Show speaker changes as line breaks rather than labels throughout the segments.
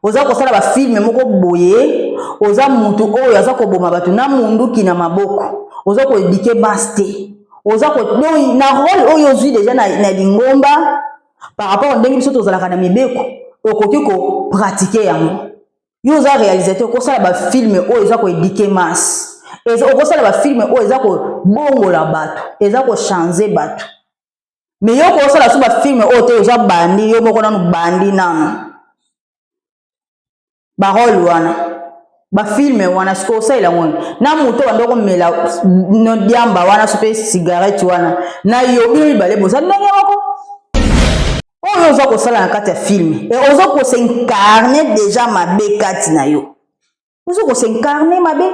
Oza kosala ba film moko boye, oza mutu oyo aza koboma bato na munduki na maboko, oza ko eduquer masse te, oza ko donc na role oyo ozwi deja na, na lingomba par rapport ndenge biso tozalaka na mibeko, okoki ko pratiquer yango. Yo oza réalisateur, okosala ba film oyo eza ko eduquer masse, okosala ba film oyo eza kobongola bato, eza ko changer bato. Mais yo kosala so ba film oyo te, oza bandi yo moko nanu, bandi nanu ba role wana, ba film wana. Sikoyo osalela ngo na moto banda komela no diamba wana, so mpe cigarette wana na yo, bino mibale boza ndenge moko. Oyo oza kosala na kati ya film, e oza kos'incarner déjà mabe kati na yo, oza kos'incarner mabe.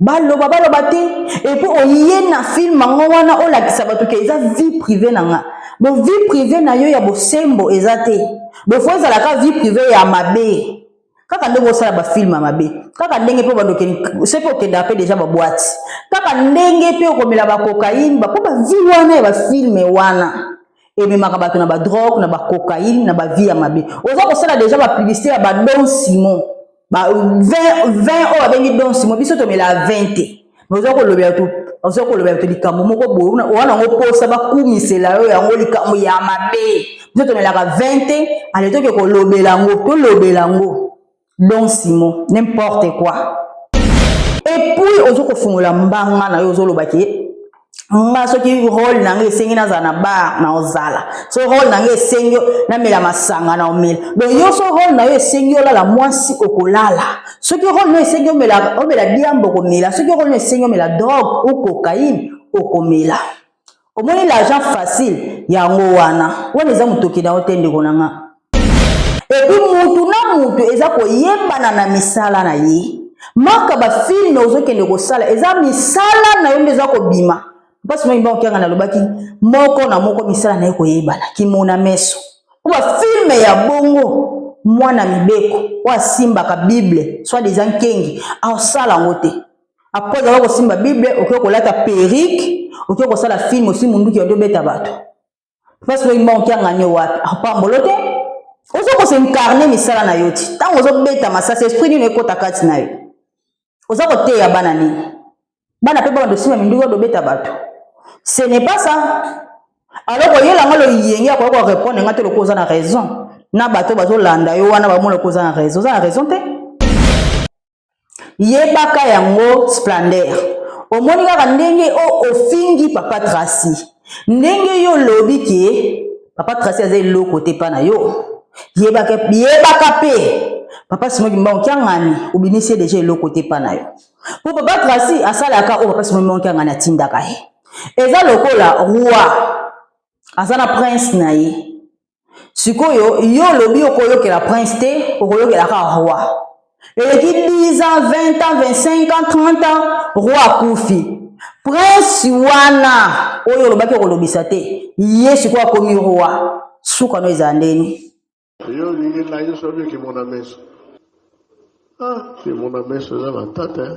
Baloba baloba te, et puis oye na film yango wana olakisa bato ke eza vie privée na nga. Bo vie privée na yo ya bosembo eza te, bofo ezalaka vie privée ya mabe, kaka ndenge osala ba film ya mabe, kaka ndenge mpe bandokende se mpe okendaka mpe déjà ba boîte, kaka ndenge mpe okomela ba cocaïne, bapo ba vie wana ya ba film wana ememaka bato na ba drogue, na ba cocaïne, na ba vie ya mabe. Oza kosala déjà ba publicité ya ba Don Simon, ba 20 20 oyo babengi Don Simon. Biso tomela 20 te, mais oza kolobela to, oza kolobela to likambo moko boye wana yango mposa bakumisela yo yango likambo ya mabe. Biso tomelaka 20 te, ale toke kolobela yango, tolobela yango Don Simon, n'importe quoi. Et puis ozo kofungola mbanga na yo, ozoloba ke nga soki role na nga esengi nazala na bar, na ozala, so role na nga esengi namela masanga, na omela. Donc yo so role na yo esengi olala mwasi, okolala. Soki role na yo esengi omela, omela diamba, okomela. Soki role na yo esengi omela drogue ou cocaïne, okomela. Omoni l'argent facile yango wana, wana eza motoki na yo te, ndeko na nga. Et puis mutu na mutu eza koyebana na misala na ye. Maka ba film ozokende kosala eza misala na yo nde eza kobima. Mpasi moi mbango nalobaki moko na moko misala na ye koyebana kimona meso. Po ba film ya bongo, mwana mibeko oyo asimbaka Bible, soit disant nkengi, aosala yango te. Après aza kosimba Bible, okoki kolata perruque, okoki kosala film osi munduki yo obeta bato. Mpasi moi mbango kiangani wapi apambolo te. Ozo kos'incarner misala na yo ti ntango ozobeta masasi, esprit nini ekota kati na yo? Oza koteya bana nini? Bana mpe bana dosimba minduki oyo dobeta bato, ce n'est pas ça. Alors koyelanga loyenge akoki korépondre nga te lokola oza na raison na bato bazolanda yo wana, bamona lokola oza na raison. Oza na raison te, yebaka yango. Splendeur, omoni kaka ndenge o ofingi papa Tracy, ndenge yo olobi ke papa Tracy aza eloko te mpa na yo. Yebaka, yebaka mpe papa Simon Kimbangu Kiangani obimisi ye déjà eloko te mpa na yo, mpo papa Tracy asalaka oyo papa Simon Kimbangu Kiangani atindaka ye. Eza lokola roi aza na prince na ye. Sikoyo yo olobi okoyokela prince te, okoyokela kaka roi. Eleki 10 ans, 20 ans, 25 ans, 30 ans, roi akufi. Prince wana oyo olobaki okolobisa te, ye sikoyo akomi roi. Suka no ezala ndeni?
Yo olingi na ye so obi kimona meso, ah, kimona meso eza matata.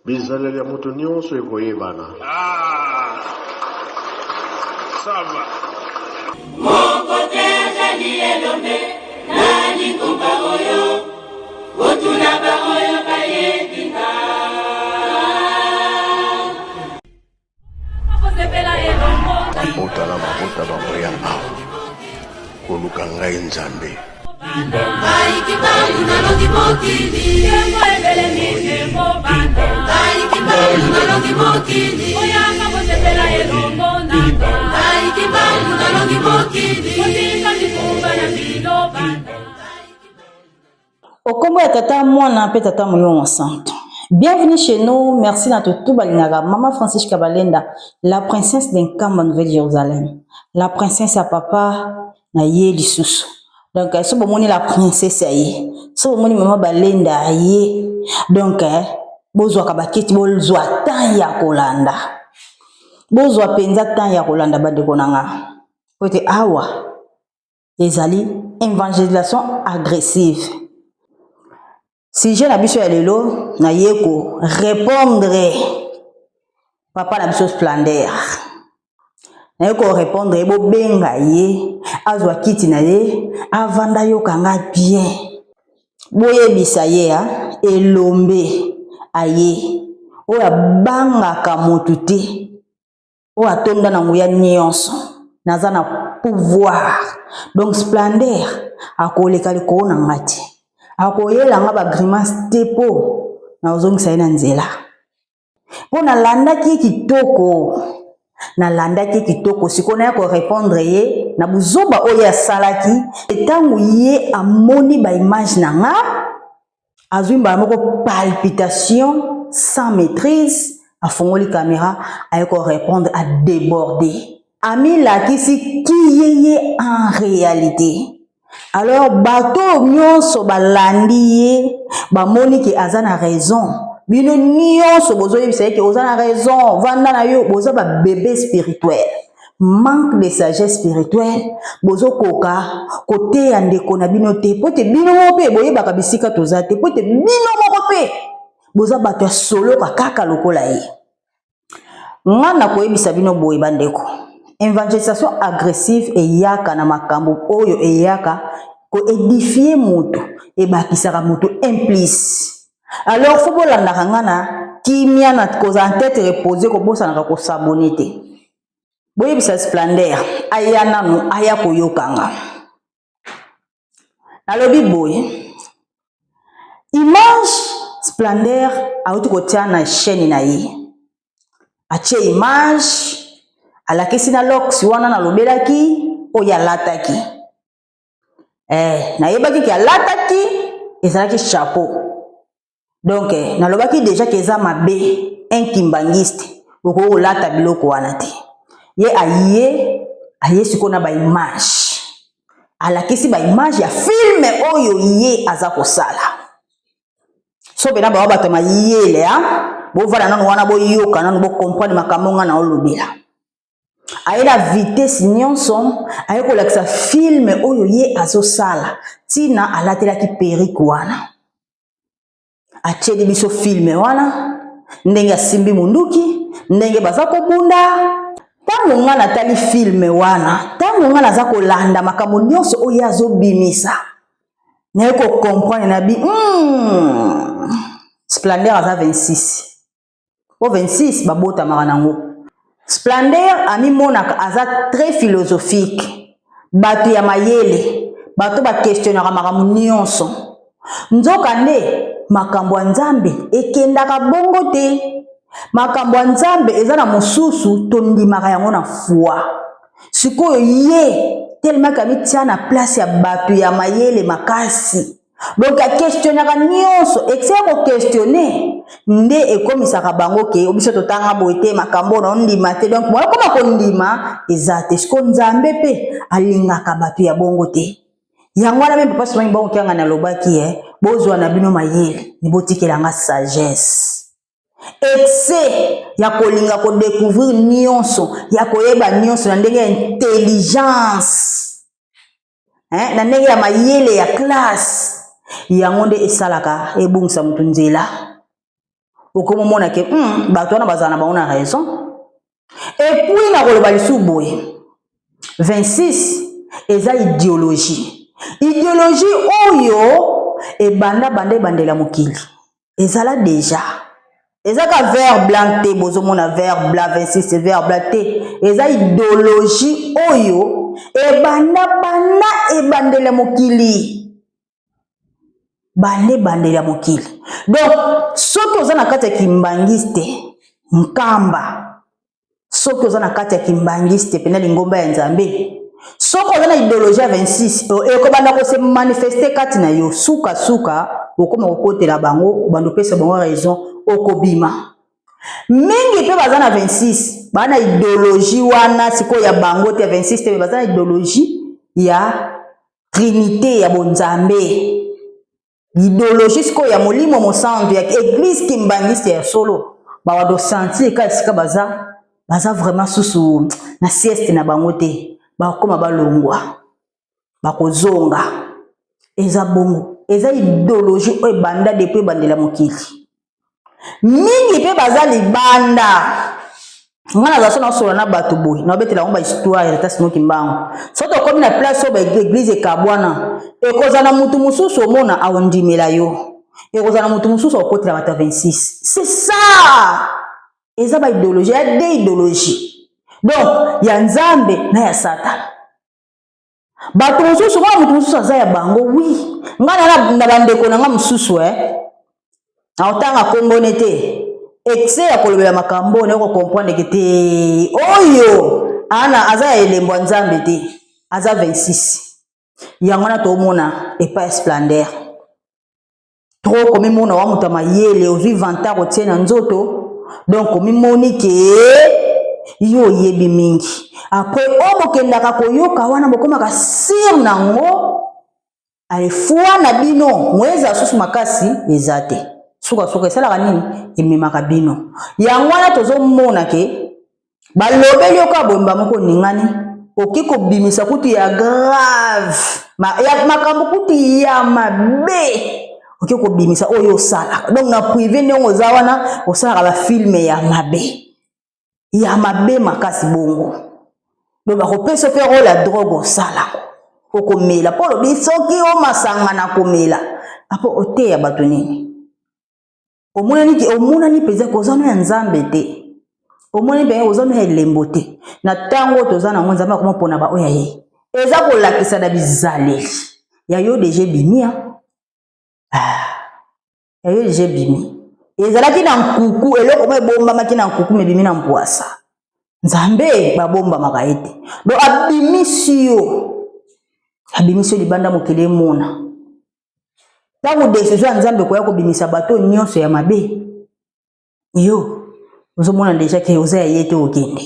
Bizaleli ya moto nyonso ekoyebana.
Ah, ça va.
Moko te azali elombe na lingomba oyo, kotuna baoyo bayebi nga. Kosepela elongo.
Mabota na mabota bakoya awa koluka ngai Nzambe.
Ngai Kimbangu nalongi mokili.
Nkembo ebelemi, nkembo bana.
Ngai Kimbangu nalongi mokili.
Oyanga kosepela elongo nanga.
Ngai Kimbangu nalongi mokili.
Kotika mikumba na bino bana.
Okombo ya Tata, Mwana mpe Tata Molimo Santo. Bienvenue chez nous. Merci na tout balingaka Mama Francisca Balenda, la princesse d'Nkamba, Nouvelle Jérusalem. La princesse à papa na ye lisusu. Donc so bomoni la princesse ya ye. So bomoni Mama Balenda ye. Donc bozwaka bakiti, bozwa temps ya kolanda. Bozwa mpenza temps ya kolanda, bandeko na nga. Po ete awa ezali évangélisation agressive. Sujet na biso ya lelo, naye ko répondre papa na biso Splendeur. Naye ko répondre ye, bobenga ye azwa kiti na ye avanda yoka nga bien. Boyebisa ye a elombe aye oyo abangaka motu te, oyo atonda na nguya nyonso, naza na pouvoir. Donc Splendeur akoleka likolo na nga te, akoyela nga ba grimace te po nazongisa ye na nzela. Mpo nalandaki ye kitoko, nalandaki ye kitoko. Sikoyo naya korepondre ye na buzoba oyo asalaki. Ntango ye amoni ba image na nga, azwi mbala moko palpitation sans maîtrise, afongoli caméra, aye korepondre, a débordé, amilakisi ki ye ye en réalité. Alors bato oyo nyonso balandi ye bamoni ke aza na raison. Bino nyonso bozoyebisa ye ke oza na raison, vanda na yo, boza ba bébé spirituel, manque de sagesse spirituelle. Bozokoka koteya ndeko na bino te, po te bino moko mpe boyebaka bisika toza te, po te bino moko mpe boza bato ya soloka kaka lokola ye. Nga na koyebisa bino boye bandeko, evangelisation agressive eyaka na makambo oyo eyaka koedifie moto, ebakisaka moto implice. Alors fo bolandaka nga na kimia, na kozala tete repose, kobosanaka kosabone te. Boyebisa Splendeur aya nanu, aya koyoka nga. Nalobi boye, image Splendeur auti kotia na chaîne na ye, atie image, alakisi na lox wana nalobelaki oyo alataki. Nayebaki ke alataki ezalaki chapeau. Donc nalobaki déjà ke eza mabe, un kimbangiste okoki kolata biloko wana te. Ye aye sikoyo na ba image, alakisi ba image ya filme oyo ye aza kosala. So pena bawa bato ya mayele, bovanda nanu wana, boyoka nanu, bocomprendre makambo nga na olobela. Aye na vitesse nyonso, aye kolakisa filme oyo ye azosala, ntina alatelaki perruque wana. Atieli biso filme wana ndenge asimbi munduki, ndenge baza kobunda. Ntango nga natali filme wana, ntango nga naza kolanda makambo nyonso oyo azobimisa, naye kocomprendre na bi Splendeur aza 26 po 26 babotamaka nango. Splendeur amimonaka aza très philosophique, bato ya mayele, bato bakestionaka makambo nyonso. Nzoka nde makambo ya Nzambe ekendaka bongo te. Makambo ya Nzambe eza na mosusu tondimaka yango na foi. Sikoyo ye tellement amitia na place ya bato ya mayele makasi, donc akestionaka nyonso. Excès ya koquestionne nde ekomisaka bango ke biso totanga boye te, makambo na ondima te. Donc moyo koma kondima eza te. Siko Nzambe mpe alingaka bato ya bongo te. Yango wana mpe papa Simon Bongo Kianga nalobaki, bozwa na bino mayele, botikelanga sagesse. Excès ya kolinga kodécouvrir nyonso, ya koyeba nyonso na ndenge ya intelligence, na ndenge ya mayele ya classe, yango nde esalaka ebungisa motu nzela. Okomomona ke bato wana bazala na bango na raison. Et puis nakoloba lisusu boye, 26 eza idéologie, idéologie oyo ebanda banda ebandela mokili, ezala déjà. Eza ka vert blanc te, bozomona vert blanc 26, vert blanc te, eza idéologie oyo ebanda banda ebandela mokili, banda ebandeli ya mokili. Donc soki oza na kati ya kimbangiste nkamba, soki oza na kati ya kimbangiste pena lingomba ya Nzambe, soki oza na idéologie ya 26, ekobanda kose manifeste kati na yo. Sukasuka okoma kokotela bango, obanda opesa bango raison, okobima. Mingi mpe baza na 26, baza na idéologie wana sikoyo ya bango te, ya 26 te, baza na idéologie ya trinité ya bonzambe, idéologie sikoyo ya molimo mosantu ya église kimbangiste ya solo. Bawa dosentir ka esika baza, baza vraiment susu na sieste na bango te, bakoma balongwa, bakozonga. Eza bongo, eza idéologie oyo ebanda depuis ebandela mokili. Mingi mpe baza libanda. Nga naza so nasola na bato boye, nabetela yango bahistoire ya tata Simon Kimbangu. So tokomi na place oyo baeglise ekabwana, ekozala na motu mosusu omona aondimela yo, ekozala na motu mosusu akotela bato ya 26. C'est ça, eza ba idéologie ya de idéologie, donc ya Nzambe na ya Satana. Bato mosusu mwana moto mosusu aza ya bango. Wi, ngai na na bandeko na ngai mosusu e naotanga nkombo ne te, excès ya kolobela makambo nayo kocomprendre ke te oyo ana aza ya elembo ya Nzambe te, aza 26. Yango wana tomona epai ya Splendeur trop komimona wa moto ya mayele, ozwi vantard otie na nzoto, donc omimoni ke yo oyebi mingi. Après oyo bokendaka koyoka wana, bokomaka sire nango alefwa na bino moyeza susu makasi eza te. Sukasuka esalaka nini? Ememaka bino. Yango wana tozomona ke balobeli yo kaka boyemba moko oningani, okoki kobimisa kutu ya grave ma, ya makambo kutu ya mabe okoki kobimisa oyo osalaka. Donc na privé ndenge oza wana, osalaka bafilme ya mabe, ya mabe makasi bongo. Donc bakopesa mpe role ya drogue, osalaka, okomela mpo olobi soki omasanga na komela apo oteya bato nini. Omonani, omonani mpenza koza no ya Nzambe te, omoni mpenza oza no ya elembo te. Na ntango toza nango, Nzambe akoma mpona baoyo ya ye, eza kolakisa na bizaleli ya yo deja ebimi. Ah, ya yo deja ebimi, ezalaki na nkuku, eloko mo ebombamaki na nkuku, mebimi na mpwasa. Nzambe babombamaka ye te, donc abimisi yo, abimisi yo libanda, mokili emona. Ntango desizio ya Nzambe koya kobimisa bato nyonso ya mabe, yo ozomona deja ke oza ya ye te, okende.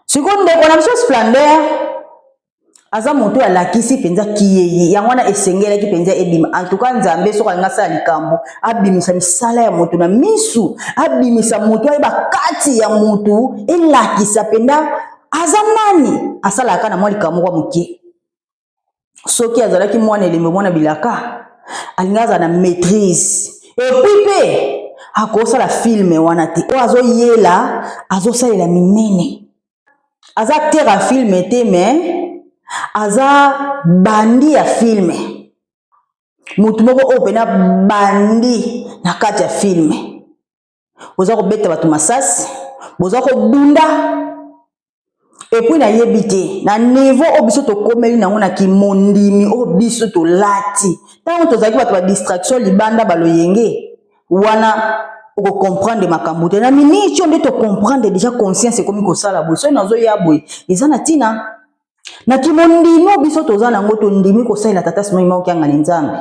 Sikoyo ndeko na biso Splendeur aza moto oyo alakisi mpenza kiyeye, yango wana esengelaki mpenza ebima. En tout cas, Nzambe soki alingi asala likambo, abimisa misala ya moto na misu, abimisa moto, ayeba kati ya moto, elakisa mpenza aza nani. Asalaka na mwa likambo moko moke. Soki azalaki mwana elembe, mwana bilaka, alingi azala na maîtrise, epuis mpe akosala filme wana te oyo azoyela, azosalela minene. Aza acteur ya filme te, mais aza bandi ya filme, motu moko oyo mpena bandi na kati ya filme. Boza kobeta bato masasi, boza kobunda. Epuis nayebi te na niveau oyo biso tokomeli nango na kimondimi oyo biso tolati. Ntango tozalaki bato ba distraction libanda, baloyenge wana, okocomprendre makambo te. Na miniti oyo nde tocomprendre déjà, conscience ekomi kosala boye. Soki nazoya boye, eza na ntina na kimondimi oyo biso toza nango. Tondimi kosalela tata Simon Okiangani Nzambe,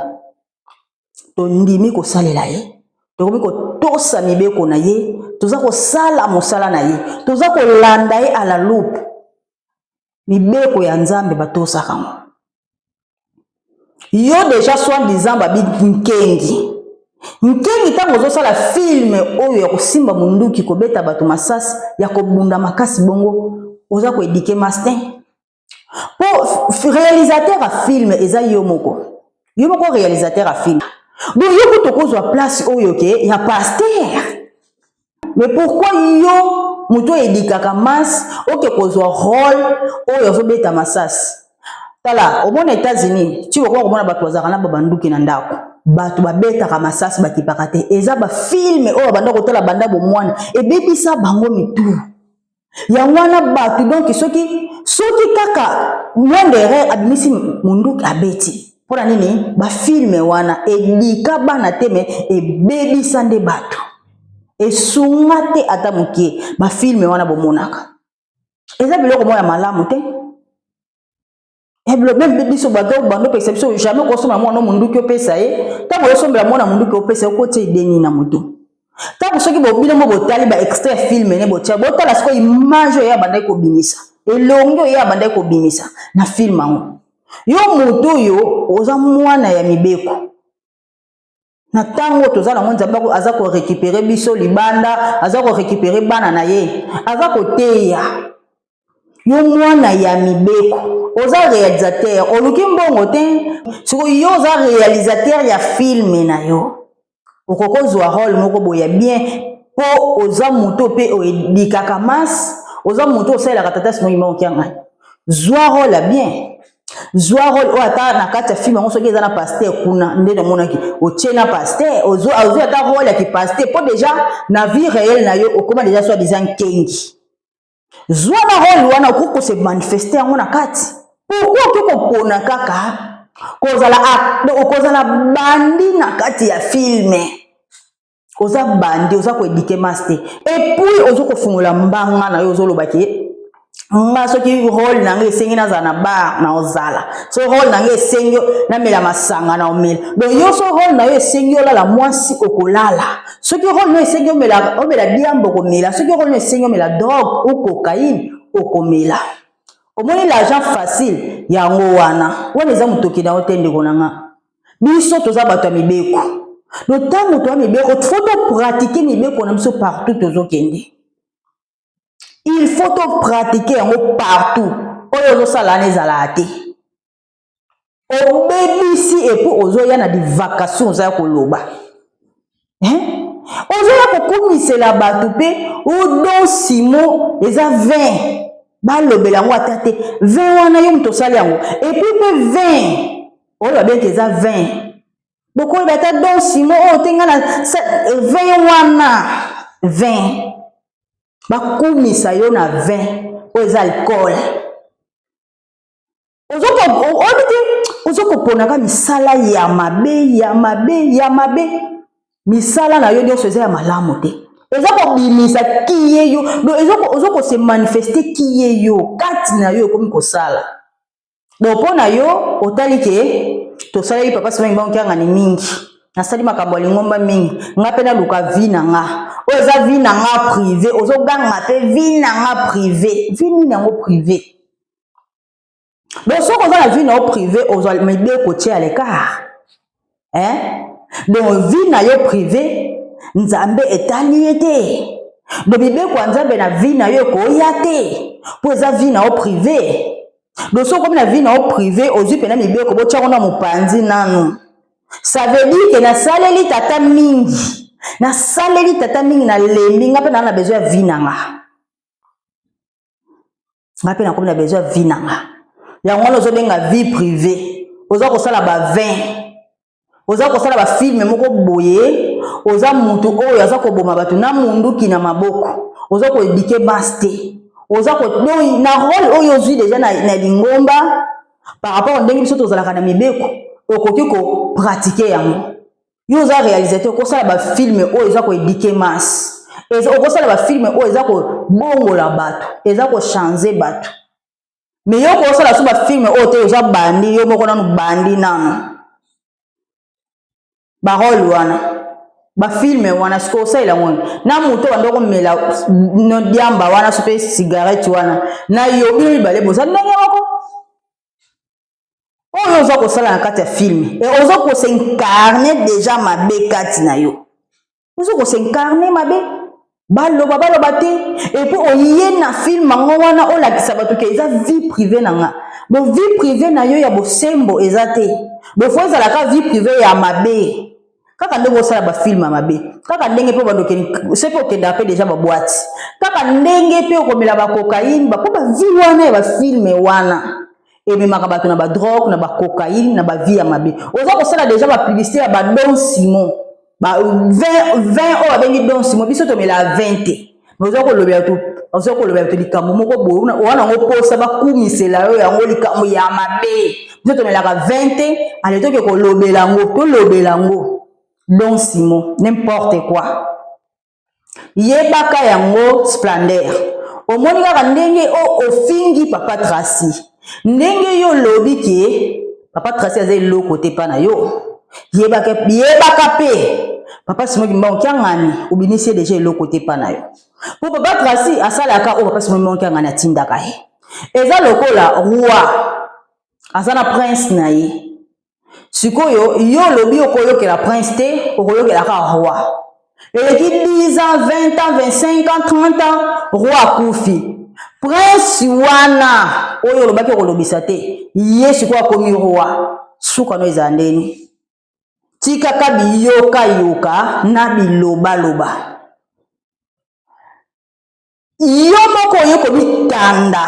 tondimi kosalela ye, tokomi kotosa mibeko na ye, toza kosala mosala na ye, toza kolanda ye à la loupe. Mibeko ya Nzambe batosaka ngo. Yo déjà soi-disant babi nkengi nkengi, ntango ozosala filme oyo ya kosimba munduki, kobeta bato masasi, ya kobunda makasi bongo, oza koéduquer masse te, mpo réalisateur ya film eza yo moko, yo moko réalisateur ya film. Donc yo kutu okozwa place oyo ke ya pasteur, mais pourquoi yo moto oyo éduquaka masse oke kozwa rôle oyo azobeta masasi? Tala, omona États-Unis ti okoma komona bato bazalaka na babanduki na ndako, bato babetaka masasi, bakipaka te. Eza bafilme oyo banda kotala banda bomwana, ebebisa bango mitu. Yango wana bato, donc soki kaka moindre erreur, abimisi munduki, abeti. Mpona nini? Bafilme wana éduqua bana te, mais ebebisa nde bato, esunga te ata moke. Bafilme wana bomonaka eza biloko moko ya malamu te. Même biso bato bando opesa biso, jamais okosomba mwana munduki opesa ye. Ntango ozosombela mwana munduki opesa ye, okotia ideni na motu. Ntango soki bobino mo botali baextrait film ne, botia, botala sikoyo image oyo abandaki kobimisa, elongi oyo abandaki kobimisa na film yango. Yo motu oyo oza mwana ya mibeko, na ntango toza nango, Nzambe aza korécupérer biso libanda, aza korécupérer bana na ye, aza koteya yo. Mwana ya mibeko, oza réalisateur, oluki mbongo te. Sikoyo yo oza réalisateur ya film na yo, okoki kozwa rôle moko boye ya bien. mpo oza moto mpe oedikaka masse, oza moto osalelaka tata Simon Kimbangu Kiangani. Zwa role ya bien, zwa role oyo ata na kati ya film yango soki eza na pasteur kuna nde namonaki otie na pasteur, ozwi ata role ya kipasteur mpo deja na vie réelle na yo okoma deja soit disant nkengi. Zwa na role wana, okoki kose manifeste yango na kati. Pourquoi okoki kopona kaka kozala okozala bandi na kati ya filme? Oza bandi, oza koedike masse te, epuis oza kofungola mbanga na yo, ozoloba ke nga soki role na nga esengi nazala na bar na ozala, so role na nga esengi namela masanga na omela. Donc yo so role na yo esengi olala mwasi, okolala. Soki role na yo esengi omela, omela diamba, okomela. Soki role na yo esengi omela drogue ou cocaïne, okomela. Omoni l'argent facile yango wana, wana eza motoki na yo te, ndeko na nga. Biso toza bato ya mibeko. Donc ntango toya mibeko, faut topratike mibeko na biso partout tozokende. Il faut topratike yango partout. Oyo ozosala wana ezalaka te, obebisi. Epuis ozoya na divagation, oza ya koloba, ozoya kokumisela bato mpe odon simo eza 20, balobela yango ata te. 20 wana yo moto osali yango, epuis mpe 20 oyo babengaka eza 20, bokoyeba ata don simo oyo te. Nga na 20 wana, 20 bakumisa yo na 20 oyo eza alcool. Oyebi te, ozokoponaka misala ya mabe, ya mabe, ya mabe. Misala na yo nyonso eza ya malamu te, eza kobimisa kiye yo. Donc ozokose manifeste kiye yo kati na yo ekomi kosala. Donc mpo na yo otali ke tosaleli papa Simon Kimbangu Kiangani mingi, nasali makambo ya lingomba mingi, nga mpe naluka vie na nga oyo eza vie na nga privé. Ozoganga mpe vie na nga privé, vie nini yango privé? Donc soki oza na vie na yo privé, ozwa mibeko tie à l'écart, hein? Donc vie na yo privé, Nzambe etali ye te. Donc mibeko ya Nzambe na vie na yo ekoya te, mpo eza vie na yo privé. Donc soki okomi na vie na yo privé, ozwi mpena mibeko, botiango na mopanzi nanu. Ça veut dire ke nasaleli tata mingi, nasaleli tata mingi, nalembi, nga mpe naa na besoin ya vie na nga, nga mpe nakomi na besoin ya vie na nga. Yango wana ozobenga vie privée. Oza kosala ba 20, oza kosala bafilme moko boye, oza mutu oyo aza koboma bato na munduki na maboko, oza koedike base te, oza ko donc na role oyo ozwi deja na lingomba par rapport ndenge biso tozalaka na mibeko, okoki kopratike yango. Yo oza réalisateur, okosala bafilme oyo eza koedike masse, okosala bafilme oyo eza kobongola bato, eza kochange bato. Me yo okosala so bafilme oyo te, oza bandi yo moko nanu, bandi nanu barole wana, bafilme wana. Sikoyo osalela yango na moto banda okomela diamba wana, so mpe cigarette wana na yo, bino mibale boza ndenge moko. Oyo oza kosala na kati ya filme, e oza kosincarne deja mabe kati na yo, oza kosincarne mabe. Baloba baloba te, epuis oye na filme yango wana olakisa bato ke eza vie privée na nga. Donc vie privée na yo ya bosembo eza te, donc fo ezalaka vie privée ya mabe kaka ndenge osala bafilme ya mabe, kaka ndenge mpe bandokende soki okendaka mpe deja babwati, kaka ndenge mpe okomela bacocaine, bapo bavie wana ya bafilme wana ememaka bato na badrogue, na bacocaine, na bavie ya mabe. Oza kosala deja bapublicité ya badon simon, ba 20 oyo babengi don simon. Biso tomela 20 te, mais oza kolobela to, oza kolobela to likambo moko boye wana yango mposa bakumisela yo yango likambo ya mabe. Biso tomelaka 20 te, ale toke kolobela yango, tolobela yango don simon, n'importe quoi. Yebaka yango splendeur, omoni kaka ndenge o ofingi papa Tracy, ndenge yo olobi ke papa Tracy aza eloko te mpa na yo. Yebaka, yebaka mpe papa Simon Kimbangu Kiangani obimisi ye deja eloko te mpa na yo, mpo papa Tracy asalaka oyo papa Simon Kimbangu Kiangani atindaka ye. Eza lokola roi aza na prince na ye. Sikoyo yo olobi okoyokela prince te, okoyokela kaka roi. Eleki 10 ans, 20 ans, 25 ans, 30 ans, roi akufi. Prince wana oyo olobaki okolobisa te, ye sikoyo akomi roi. Suka no ezala ndeni? Tikaka biyokayoka na bilobaloba. Yo moko oye komitanda,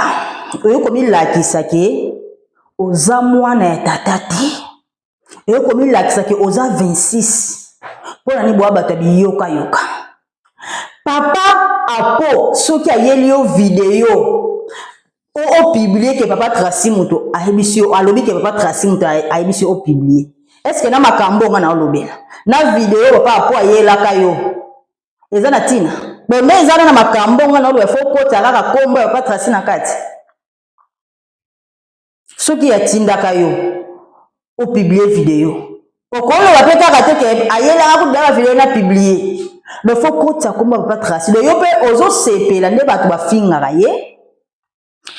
oye komilakisa ke oza mwana ya tata te, oye komilakisa ke oza 26. Mpo na nini boya bato ya biyokayoka? Papa Apo soki ayeli yo video opublie ke papa Tracy moto ayebisi yo, alobi ke papa Tracy moto ayebisi yo opublie, est ce que na makambo nga na olobela na video papa Apo ayelaka yo eza na ntina? Beme eza na makambo nga na oloba, fo okota kaka kombo ya papa Tracy na kati. Soki atindaka yo opublie video, okoloba mpe kaka te ke ayelaka kutu video na publie, donc fo kotisa kombo ya papa Tracy. Donc yo mpe ozosepela nde bato bafingaka ye,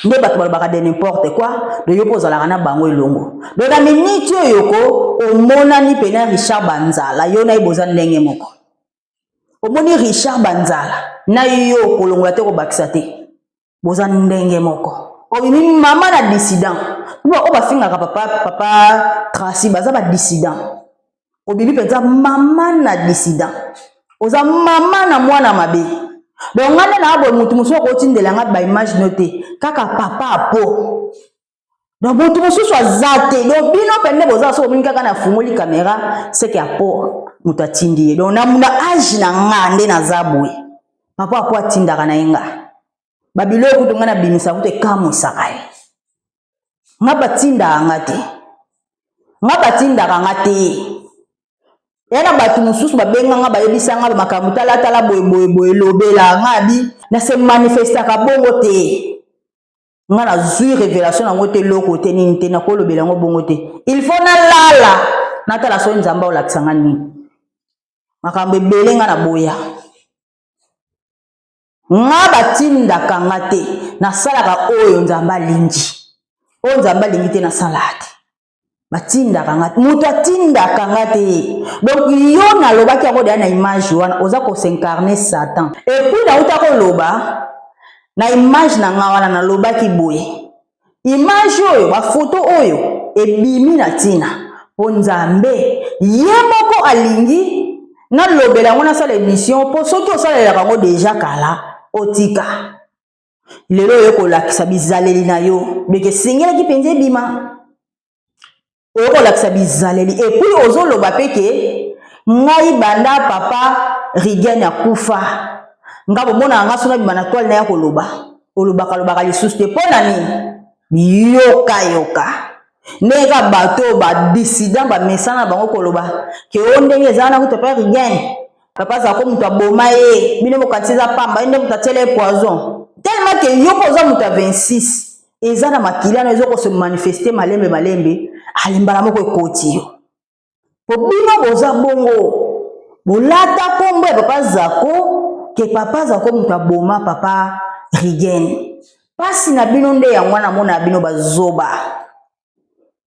nde bato balobaka de n'importe quoi, donc yo mpe ozalaka na bango elongo. Donc na miniti oyo ko omonani pena Richard Banzala, yo na ye boza ndenge moko. Omoni Richard Banzala na yo kolongola te kobakisa te, boza ndenge moko. Obimi mama na dissident, oyo bafingaka papa papa Tracy baza ba dissident. Obimi mpenza mama na dissident, oza mama na mwana mabe. Donc nga nde na boye, mutu mosusu akotindela nga ba image no te, kaka papa Apo. Donc mutu mosusu aza te. Donc bino mpe nde boza, soki omoni kaka nafungoli kamera, seke Apo moto atindi ye. Donc na age na nga nde naza boye, papa Apo atindaka na ye nga babiloko kutu nga nabimisa kutu ekamwisaka ye. Nga batindaka nga te, nga batindaka nga te. Ya na bato mosusu babenga nga, bayebisa nga makambo talatala boye boye boye, lobela nga abi na se manifestaka bongo te. Nga nazwi révélation nango te, eloko te, nini te, nakolobela yango bongo te. Il faut nalala natala soki Nzambe aolakisa nga nini. Makambo ebele nga naboya, nga batindaka nga te, nasalaka oyo Nzambe alingi, oyo Nzambe alingi te nasalaka te. Batindaka nga, moto atindaka nga te. Donc yo nalobaki yango deya na image wana, oza kosincarne Satan. Et puis nauta koloba na image na nga wana, nalobaki boye, image oyo, bafoto oyo ebimi na ntina mpo Nzambe ye moko alingi nalobela yango, nasala émission, mpo soki osalelaka yango deja kala, otika lelo oyo kolakisa bizaleli na yo beke esengelaki mpenza ebima. Oyo kolakisa bizaleli, et puis ozoloba mpe ke ngai banda papa Rigen akufa, nga bomonaka nga so nabima na toile na ya koloba, olobaka lobaka lisusu te. Mpo na nini? Biyokayoka ndenge kaka bato oyo badissident bamesana na bango koloba ke o ndenge eza wana kutu papa Rigen, papa azalako moto aboma ye, bino bokanisi eza pamba, ye nde moto atiela ye poison. Tellement ke yo mpo oza moto ya 26, eza na makila na eza kose manifester malembe malembe, alembala moko ekoti yo. Po bino boza bongo, bolata kombo ya papa Zako ke papa Zako moto aboma papa Rigen. Pasi na bino nde yango wana. Namona bino bazoba,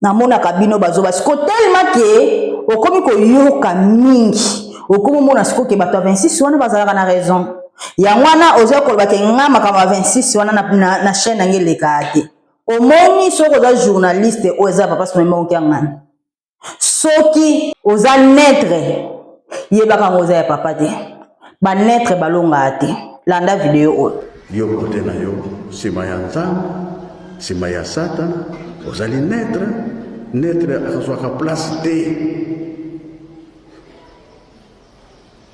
namonaka bino bazoba. Siko tellement ke okomi koyoka mingi, okomi omona siko ke bato ya 26 wana bazalaka na raison. Yango wana oza koloba ke nga makambo ya 26 wana na chaîne nange elekaka te. Omoni, soki oza journaliste oyo eza papa Simon Kiangani, soki oza neutre, yebaka yango oza ya papa te. Baneutre balongaka te. Landa video oyo.
Yo kote na yo, nsima ya Nzambe, nsima ya Satana, ozali neutre. Neutre azwaka place te.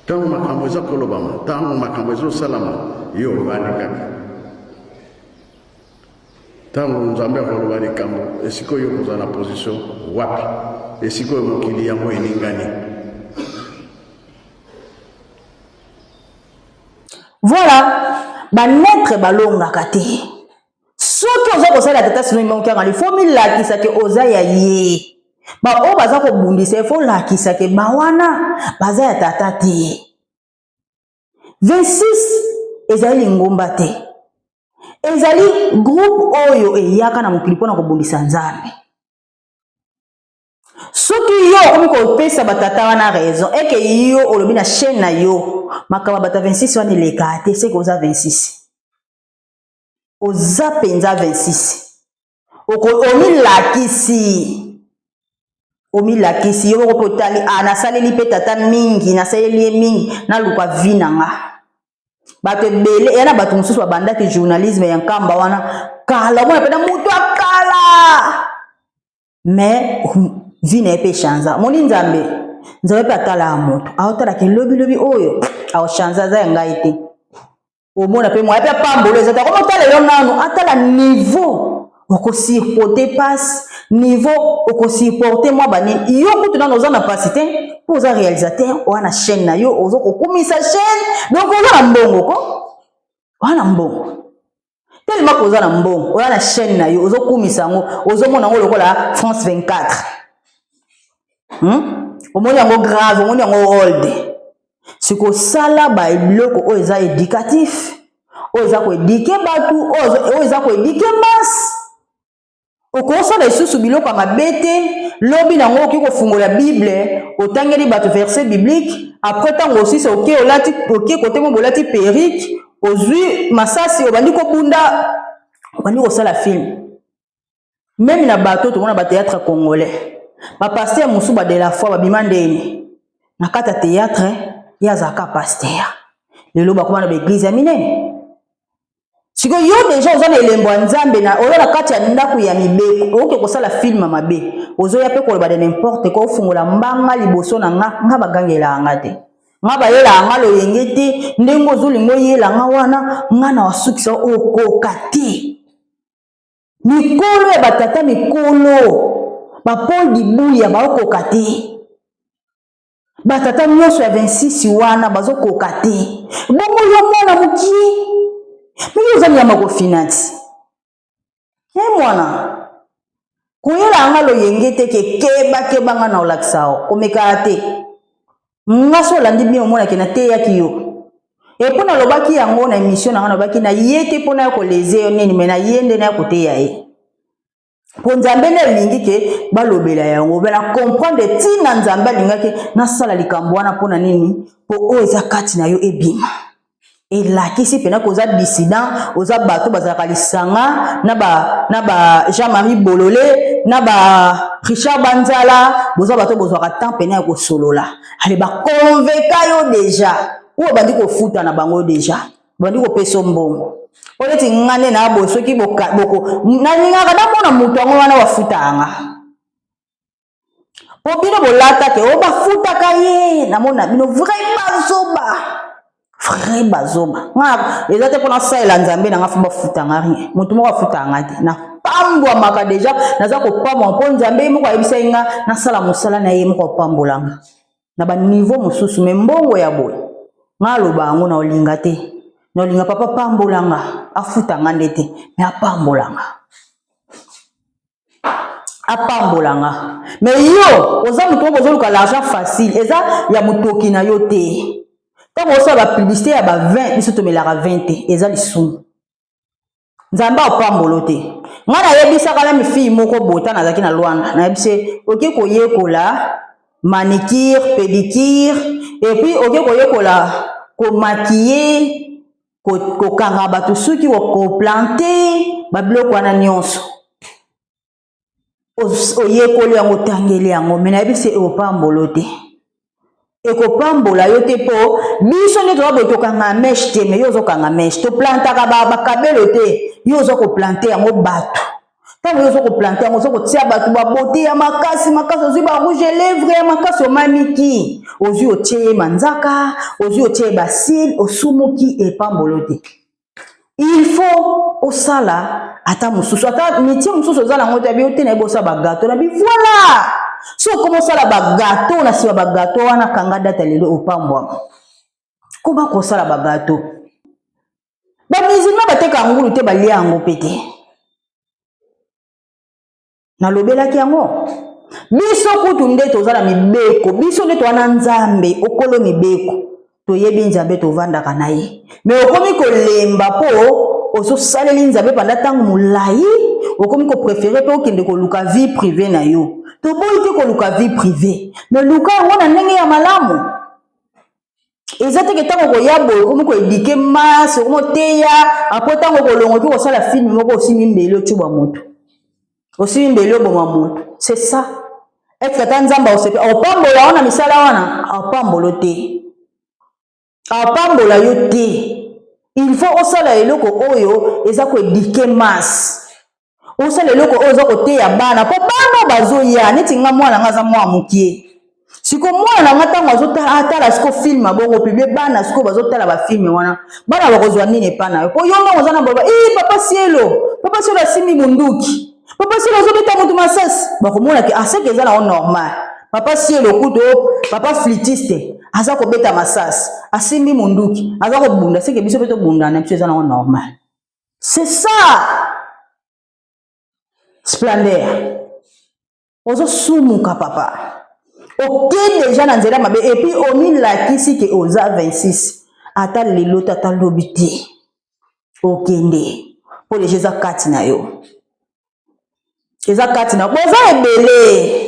Ntango makambo eza kolobama, ntango makambo ezosalama, yo ovandi kaka. Ntango Nzambe akoloba likambo, esika oyo kozala na position wapi? Esika oyo mokili yango eningani.
Voilà, baneutre balongaka te. Soki oza kosala tata Simon Kiangani, fo milakisa ke oza ya ye. Baoyo baza kobundisa, fo lakisa ke bawana baza ya tata te. 26 ezali lingomba te, ezali groupe oyo eyaka na mokili mpona kobundisa Nzambe. Soki yo okomi kopesa batata wana raison, eke yo olobi na chaîne na yo makambo ya bato ya 26 wana elekaka te, seke oza 26, oza mpenza 26. Omilakisi, omilakisi yo moko mpe otali, ah, nasaleli mpe tata mingi, nasaleli ye mingi, naluka vie na nga. Bato ebele eya na bato mosusu babandaki journalisme ya nkamba wana kala, omona mpena moto akala, mais vie na ye mpe echanza. Omoni Nzambe, Nzambe mpe atalaka moto, aotalaka elobilobi oyo aochanza aza ya ngai te. Omona mpe moya mpe apambolo eza te, akomotala yo nanu, atala niveau okosupporte pasi, niveau okosupporte mwa banini. Yo kutu nanu oza na pasi te, mpo oza réalisateur, oza na chaîne na yo, oza kokumisa chaîne, donc oza na mbongo ko, oza na mbongo tellement koza na mbongo, oza na chaîne na yo, ozokumisa yango, ozomona yango lokola France 24, Omoni yango grave, omoni yango old. Sikosala babiloko oyo eza éducatif, oyo eza koéduquer bato, oyo eza koéduquer masse. Okosala lisusu biloko ya mabe te. Lobi nango okoki kofungola Bible, otangeli bato verset biblique. Après, ntango osisi, oke olati, oke kote mo bolati perruque, ozwi masasi, obandi kobunda, obandi kosala film. Même na bato tomona bathéâtre congolais, bapasteur mosusu ba de la foi babima ndeni na kati ya théâtre, ye azalaka pasteur, lelo bakoma na baéglise ya minene. Sikoyo yo déjà oza na elembo ya Nzambe, na oza na kati ya ndako ya mibeko, okoki kosala film mabe, ozoya mpe koloba de n'importe quoi, ofungola mbanga liboso na nga. Nga bagangelaka nga te, nga bayelaka nga loyenge te. Ndenge ozolinga oyela nga wana, nga na wasukisa, okoka te. Mikolo ya batata, mikolo bapaul Dibuya baokoka te, batata nyonso ya 26 wana bazokoka te. Bongo yo mwana mokie, mingi oza nyama kofina ti ye mwana koyela yanga loyenge te. Ke kebakeba, nga na olakisa yo komekaka te. Nga so olandi bien, omonake nateyaki yo epo nalobaki yango na émission na nga. Nalobaki na ye te mpo naya koleze yo nini, me na ye nde naya koteya ye, mpo Nzambe nde alingi ke balobela yango. Me na comprendre ntina Nzambe alingaki nasala likambo wana mpo na nini? Mpo oyo eza kati na yo ebima, elakisi mpena koza dissident. Oza bato bazalaka lisanga na ba Jean-Marie Bolole, na ba Richard Banzala, boza bato bozwaka temps mpena ya kosolola. Ale baconvoquer yo déjà, oyo bandi kofuta na bango déjà, bandi kopesa mbongo. Po neti nga nde na boye, soki nalingaka namona moto yango wana bafutaka nga, po bino bolata te oyo bafutaka ye, namona bino vrai bazoba, vrai bazoba. Nga eza te mpo nasalela Nzambe na nga fo bafutanga rien. Moto moko afutaka nga te, napambwamaka déjà, naza kopambwama mpo Nzambe ye moko ayebisai nga nasala mosala na ye moko, apambolanga na baniveau mosusu. Me mbongo ya boye, nga aloba yango na olinga te, na olinga papa pambolanga, afutanga nde te, me apambolanga, apambolanga. Me yo oza moto moko ozoluka l'argent facile, eza ya motoki na yo te. Ntango osala bapublicité ya ba 20, biso tomelaka 20 te, eza lisumu. Nzambe apambolo te. Ngai nayebisaka meme fille moko bota, nazalaki na Lwanda, nayebisi oke koyekola manicure, pédicure, et puis oke koyekola komaquiller, kokanga bato suki, koplanter, babiloko wana nyonso oyekoli yango, otangeli yango. Me nayebisi ekopambolo te, ekopambola yo te, mpo biso nde toza boye, tokanga mèche te, me yo ozokanga mèche. Toplantaka bakabelo te, yo oza koplanter yango. Bato ntango yo oza koplanter yango, oza kotia bato babote ya makasi makasi, ozwi barouge lèvre ya makasi, omamiki, ozwi otie ye manzaka, ozwi otie ye bacils, osumuki, epambolo te. Il faut osala ata mosusu, ata métier mosusu oza nango te. Abi yo te, nayebi osala bagâteau na bi. Voilà, so okoma osala bagâteau, na nsima bagâteau wana, kanga date lelo, opambwama. Koma kosala bagâteau. Bamusulman bateka ngulu te, balia yango mpe te. Nalobelaki yango. Biso kutu nde toza na mibeko, biso nde toza na Nzambe okolo mibeko, toyebi Nzambe, tovandaka na ye. Me okomi kolemba mpo ozosaleli Nzambe panda ntango molai, okomi kopréférer mpe okende koluka vie privée na yo. Toboyi te koluka vie privée, me luka yango na ndenge ya malamu. Eza teke ntango koya boye, okomi koéduquer masse, okomi oteya, apo ntango kolongo, okoki kosala film moko, osimi mbeli, ocuba moto, osimi mbeli, oboma moto. C'est ça, est-ce ata Nzambe aosepe opambola wana misala wana? Apambolo te, apambola yo te. Il faut osala eloko oyo eza koedike masse, osala eloko oyo eza koteya bana, mpo bana bazoya neti nga mwana nga aza mwana mokie. Siko mwana na nga ntango azotala siko film bongo publie, bana siko bazotala bafilme wana, bana bakozwa nini epa na yo? Mpo yo ndongo oza na baba e papa Sielo, papa Sielo asimbi munduki, papa Sielo azobeta motu masasi, bakomona ke aseke eza nango normal. Papa Sielo kutu papa flûtiste aza kobeta masasi, asimbi munduki, aza kobunda, seke biso mpe tobunda na biso eza nango normal. C'est ça splendeur. Ozosumuka papa, oke deja na nzela mabe, epuis omilakisi ke oza 26, ata lelo te ata lobi te okende, mpo deja eza kati na yo, eza kati na boza ebele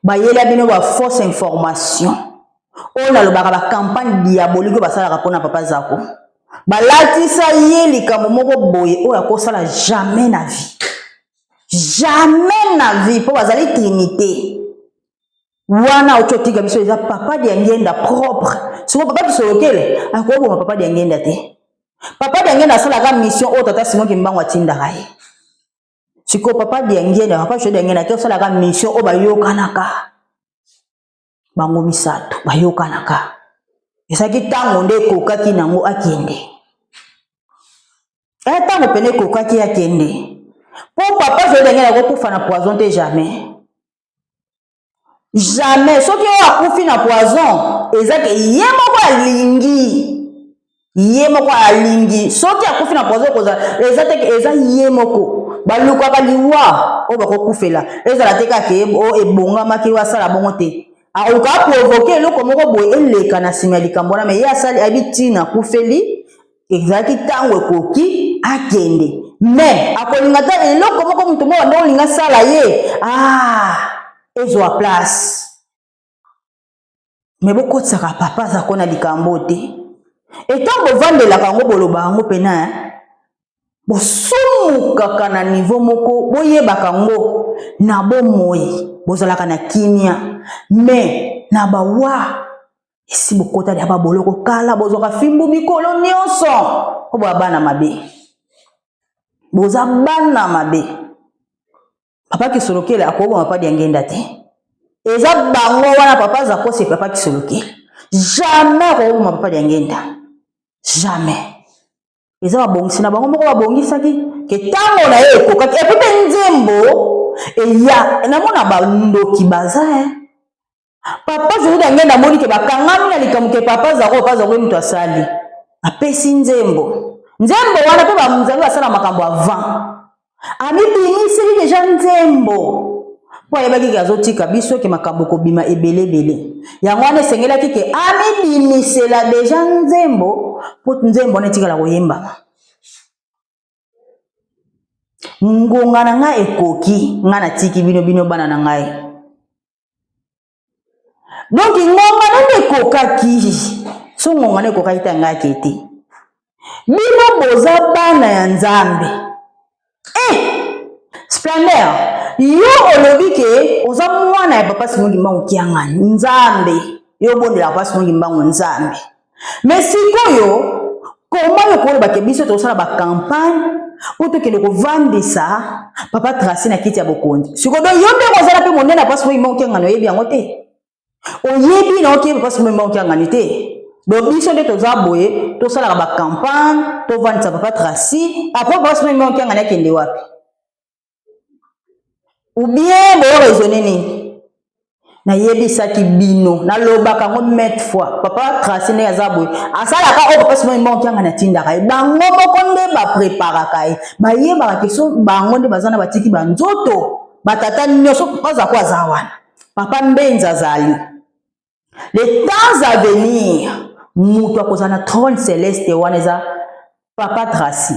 bayela bino ba fausse information oyo nalobaka, ba campagne diabolique oyo basalaka mpona papa Zako. Balatisa ye likambo moko boye oyo akosala jamais na vie, jamais na vie, mpo bazali trinité wana. Oti otika biso eza papa Diangenda propre. Siko papa Kisolokele akoboma papa Diangenda te. Papa Diangenda asalaka mission oyo tata Simon Kimbangu atindaka ye. Siko papa Diangenda, papa Joe Diangenda ake osalaka mission oyo bayokanaka bango misato, bayokanaka. Ezalaki ntango nde ekokaki nango akende, e ntango pene ekokaki akende, mpo papa Joe Diangenda akokufa na poison te, jamais, jamais. Soki oyo akufi na poison, eza ke ye moko alingi, ye moko alingi. Soki akufi na poison, kozala eza te, eza ye moko. Balukaka liwa oyo bakokufela, ezala te kaka oyo ebongamaki oyo asala bongo te. Akoka aprovoke eloko moko boye eleka na nsima ya likambo wana, me ye asali, ayebi ntina akufeli. Ezalaki ntango ekoki akende, me akolinga te eloko moko moto moko nde olinga asala ye ah, ezwa place. Me bokotisaka papa Azako na likambo te. Etango bovandelaka yango, boloba yango mpena, bosumukaka na niveau moko, boyebaka yango na bomoi, bozalaka na kimia, me na bawa esi bokota ya baboloko kala, bozwaka fimbu mikolo nyonso mpo boya bana mabe, boza bana mabe. Papa Kisolokele akoboma papa Diangenda te, eza bango wana. Papa Zakosi, papa Kisolokele jamais akoboma papa Diangenda, jamais. Eza babongisi na bango moko babongisaki ke ntango na ye ekokaki. Epuis mpe nzembo eya, namona bandoki baza eh. Papa José Diangenda amoni ke bakangami na likambo ke papa Zako, papa Zako ye moto asali, apesi nzembo. Nzembo wana mpe banzambe basala makambo avant, amibimiseli deja nzembo mpo ayebaki ke azotika biso, ke makambo kobima ebele ebele. Yango wana esengelaki ke amibimisela deja nzembo mpo nzembo wana etikala koyembama. Ngonga na ngai ekoki, ngai natiki bino, bino bana na ngai. Donc ngonga na nde ekokaki, so ngonga na ekokaki te, ngai ake te. Bino boza bana ya Nzambe. Eh, Splendeur, yo olobi ke oza mwana ya papa Simon Kimbangu Kiangani, Nzambe. Yo obondelaka papa Simon Kimbangu Nzambe. Me sikoyo koma yo koloba ke biso tokosala ba campagne mpo tokende kovandisa papa Tracy na kiti ya bokonzi. Sikoyo donc yo ndenge ozala mpe monene ya papa Simon Kimbangu Kiangani, oyebi yango te, oyebi na oke papa Simon Kimbangu Kiangani te. Donc biso nde toza boye, tosalaka ba campagne tovandisa papa Tracy, après papa Simon Kimbangu Kiangani akende wapi? Ou bien boyo raisonne nini? Nayebisaki bino, nalobaka yango maintes fois, papa Tracy ndenge aza boye, asalaka oyo papa Simon Kimbangu Kiangani atindaka ye. Bango moko nde bapreparaka ye, bayebaka ke so bango nde baza na batiki banzoto batata nyonso. Papa Zako aza wana, papa Mbenza azali. Les temps à venir, moto akozala na trône céleste wana eza papa Tracy.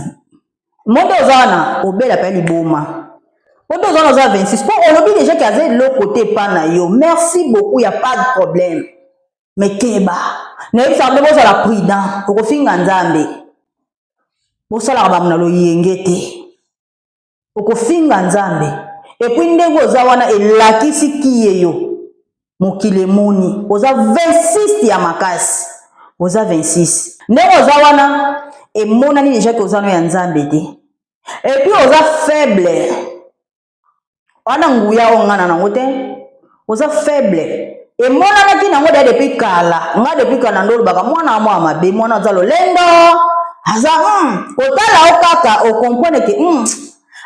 Moto oza wana obela mpe liboma, po toza na oza 26, po olobi deja ke aza eloko te epa na yo. Merci beaucoup, ya pas de problème, mais keba, nayebisaka nde bozala prudent, okofinga Nzambe. Bosalaka bango na loyenge te, okofinga Nzambe. Epuis ndenge oza wana elakisi kiye yo mokili emoni oza 26 ya makasi, oza 26 ndenge oza wana. Emonani deja ke oza no ya Nzambe te. Et puis oza faible. Wana nguya oyo nga na nango te. Oza faible. Emonanaki nango deja depuis kala. Nga depuis kala nde olobaka mwana mwa mabe, mwana aza lolendo. Aza kotala yo kaka o comprendre ke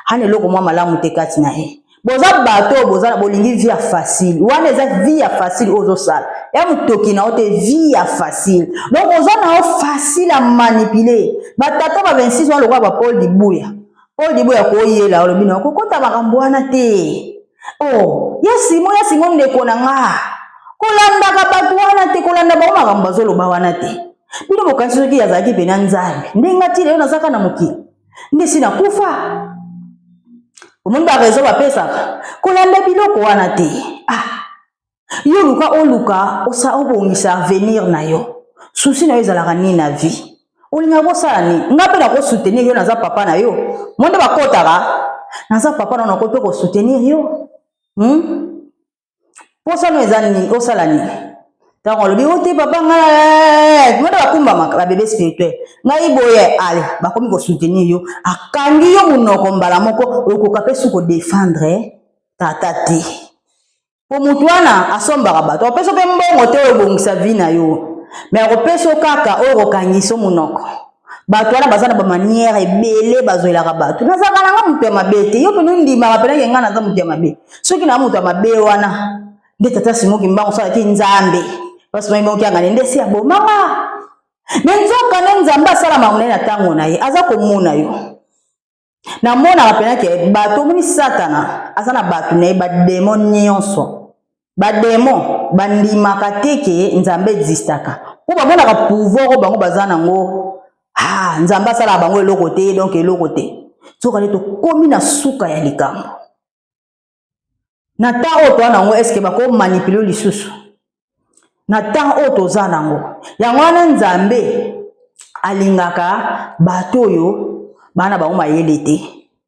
ana eloko mwa malamu te kati na ye. Boza bato oyo boza bolingi vie ya facile. Wana eza vie ya facile oyo ozosala. Ya motoki na yo te vie ya facile. Donc oza na yo facile à manipuler. Ba tata ba 26 wana lokola ba Paul Dibuya. Paul Dibuya koyela olobi na kokota makambo wana te. Oh, ya Simon ya Simon ndeko na nga. Kolandaka bato wana te, kolanda bango makambo bazoloba wana te. Bino bokanisi soki azalaki pena Nzambe. Ndenge ati lelo nazaka na mokili. Nde si nakufa. Omoni ba raison bapesaka. Kolanda biloko wana te. Ah. Yo luka oluka osa obongisa avenir na yo. Souci na yo ezalaka nini na vie? Olingaka kosala nini? Nga mpe nako soutenir yo, naza papa na yo. Mo nde bakotaka. Naza papa na yo, nakoki mpe ko soutenir yo. Posa no eza nini? Osala nini? Ntango alobi o te papa ngai, mo nde bakumbamaka ba bebe spirituel. Ngai boye, ale bakomi ko soutenir yo. Akangi yo monoko mbala moko, okoka mpe su ko défendre tata te. Po motu wana asombaka bato, akopesa mpe mbongo te oyo ebongisa vie na yo, mais akopesa yo kaka oyo okokangisa yo monoko. Bato wana baza na ba manière ebele bazwelaka bato. Nazalaka na nga moto ya mabe te, yo mpenza ondimaka mpenza ke nga naza moto ya mabe. Soki na moto ya mabe wana nde tata Simon Kimbangu asalaki Nzambe, parce que Simon Kiangani nde si abomaka. Mais nzoka nde Nzambe asala makambo na ye na ntango na ye, aza komona yo. Namonaka mpenza ke bato omoni Satana aza na bato na ye ba demon nyonso. Ba demon bandimaka te ke Nzambe existaka. Po bamonaka pouvoir oyo bango baza nango, ah, Nzambe asalaka bango eloko te, donc eloko te. Nzoka nde tokomi na suka ya likambo. Na temps oyo toza nango, est-ce que bako manipuler lisusu? Na temps oyo toza nango. Yango wana Nzambe alingaka bato oyo bana bango mayele te.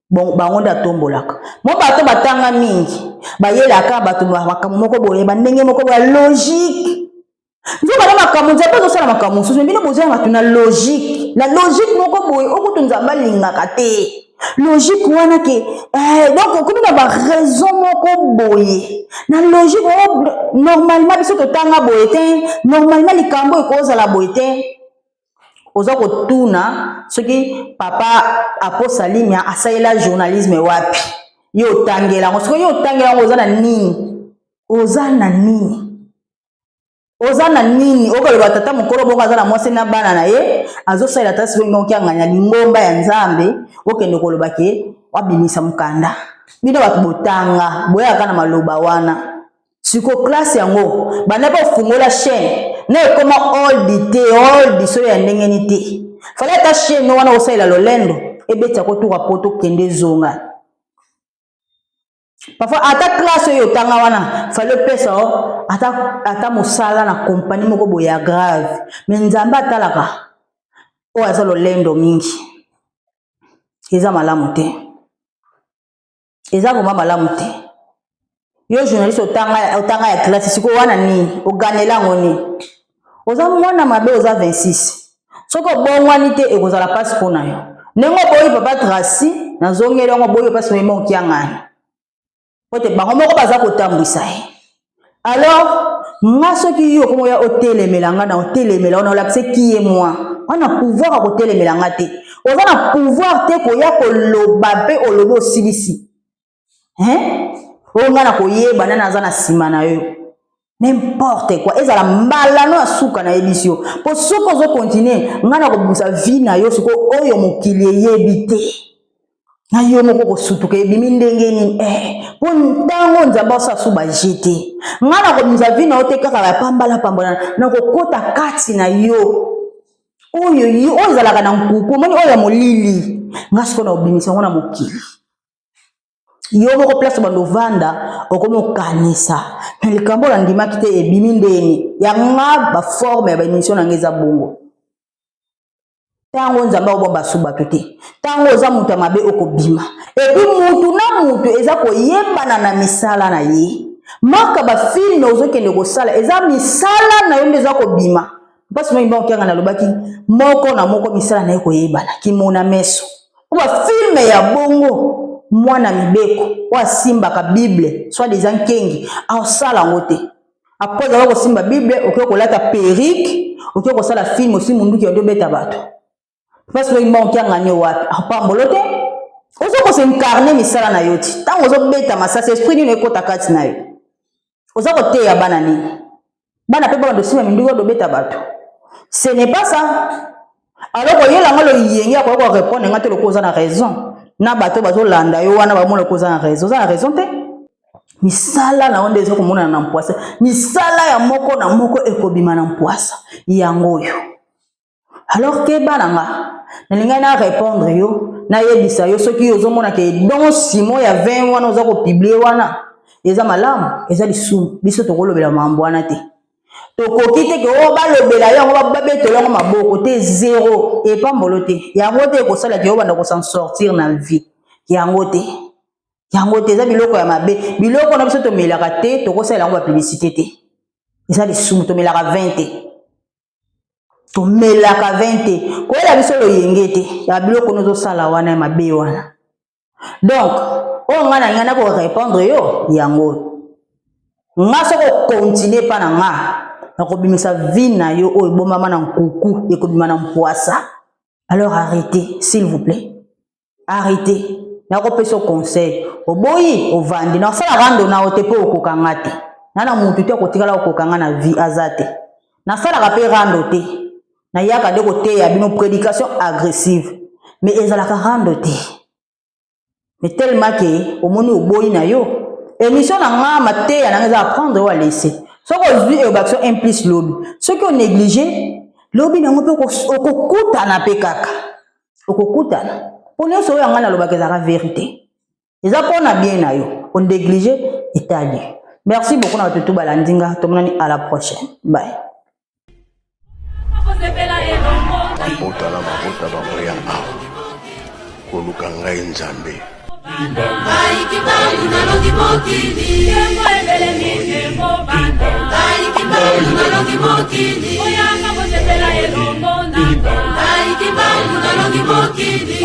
Bon, bango nde atombolaka. Mo bato batanga mingi, bayelaka bato makambo moko boye, ba ndenge moko boye, logique. Nzoka nde makambo Nzambe azosala makambo mosusu, mais bino boza bato na logique. Na logique moko boye, okutu Nzambe alingaka te. Logique wana ke, donc okomi na ba raison moko boye. Na logique oyo, normalement biso totanga boye te, normalement likambo ekozala boye te. Oza kotuna soki papa Apo Salimia asalela journalisme wapi? Yo otangela yango. Soki yo otangela yango oza na nini? Oza na nini? Oza na nini? Okoloba tata mokolo bongo aza na mwasi na bana na ye, azosalela tata sikoyo ngongi anganya lingomba ya Nzambe, okende koloba ke wabimisa mokanda. Bino bato botanga, boyaka na maloba wana. Siko classe yango, banda pe ofungola chaîne, na ekoma old te, old solo ya ndenge ni te. Fallait ata chaîne wana osalela lolendo, ebeti yako toka poto kende zonga. Parfois ata classe oyo otanga wana, fallait opesa o ata mosala na compagnie moko boye ya grave. Mais Nzambe atalaka oyo aza lolendo mingi. Eza malamu te. Eza vraiment malamu te. Yo journaliste otanga ya classe sikoyo wana nini? Oganela yango nini? Oza mwana mabe, oza 26. Soki obongwani te ekozala pasi mpo na yo. Ndenge oboyi papa Tracy, nazongeli yango oboyi pasi meme okiangani. Po te bango moko baza kotambwisa ye. Alors, nga soki yo okomo ya otelemela nga na otelemela wana olakise qui est moi. Wana pouvoir ya kotelemela nga te. Oza na pouvoir te koya koloba mpe olobi osilisi. Hein? Oyo nga na koyeba nani aza na sima na yo. N'importe quoi. Ezala mbala no ya suka na yebisi yo. Po soki ozo continuer, nga na kobimisa vie na yo siko oyo mokili eyebi te. Na yo moko kosutuka ebimi ndenge nini? Po ntango Nzambe asala su ba jete. Nga na kobimisa vie na yo te kaka ya pambala pambala. Na kokota kati na yo. Oyo yo, oyo ezalaka na nkuku, omoni oyo ya molili. Nga siko na kobimisa yango na mokili. Yo moko place bando vanda okomi okanisa na likambo na ndimaki te ebimi ndeni ya nga ba forme ya ba émission na nga eza bongo. Tango Nzambe akobomba su bato te, tango oza moto ya mabe okobima. Et puis mutu na mutu eza koyebana na misala na ye. Maka ba film ozokende kosala eza misala na yo nde eza kobima. Mpasi moi mbango kianga nalobaki moko na moko misala na ye koyebana kimona meso. Mpo bafilme ya bongo mwana mibeko oyo asimbaka Bible soit disant nkengi aosala yango te. Après azalaka kosimba Bible, okoki kolata perruque, okoki kosala film osi munduki ya obeta bato. Mpasi moi mbango kianga nio wapi? Apambolo te. Ozo ko s'incarner misala na yo ti. Tango ozobeta masasi esprit nini ekota kati na yo? Oza koteya bana nini? Bana mpe bana dosimba minduki odobeta bato. Ce n'est pas ça. Alors koyela nga loyenge akoki ko répondre nga te lokola oza na raison. Na bato bazolanda yo wana bamona lokola oza na raison. Oza na raison te. Misala na yo nde eza komonana na mpwasa. Misala ya moko na moko ekobima na mpwasa. Yango oyo. Alors keba na nga. Nalingaki na répondre yo, nayebisa yo soki yo ozomona ke don Simon ya 20 wana oza kopublie wana eza malamu, eza lisumu. Biso tokolobela mambo wana te. Tokoki te ke oyo balobela yo yango babetela yango maboko te, zero epambolo te. Yango te ekosala ke obanda ko s'en sortir na vie. Yango te. Yango te, eza biloko ya mabe. Biloko na biso tomelaka te, tokosalela yango ba publicité te. Eza lisumu, tomelaka 20 te. Tomelaka vin te, koyela biso loyenge te ya biloko nozosala wana ya mabe wana. Donc oyo ngai na ngai nakorépondre yo yango nga soki okontinue epa na nga nakobimisa vie na yo oyo ebombama na nkuku ekobima na mpwasa. Alors arrêtez s'il vous plaît, arrêtez. Nakopesa yo conseil, oboyi ovandi nakosala rando na yo te mpo okoka nga te. Na na mutu te akotikala kokoka nga na vie aza te. Nasalaka mpe rando te, nayaka nde koteya bino prédication agressive, mais ezalaka rando te. Mais tellement ke omoni oboyi na yo émission na nga, mateya na nga eza apprendre oyo alese. Soki ozwi ebakisi un plus lobi, soki onéglige lobi nango mpe okokutana mpe kaka okokutana. Mpo nyonso oyo yanga nalobaka ezalaka vérité, eza mpona bien na yo. Onéglige etali. Merci beaucoup na bato tu balandi nga. Tomonani à la prochaine, bye.
Mabota na mabota bakoya awa koluka ngai Nzambe.
Ngai Kimbangu nalongi mokili. Ngai Kimbangu nalongi mokili. Ngai Kimbangu nalongi mokili.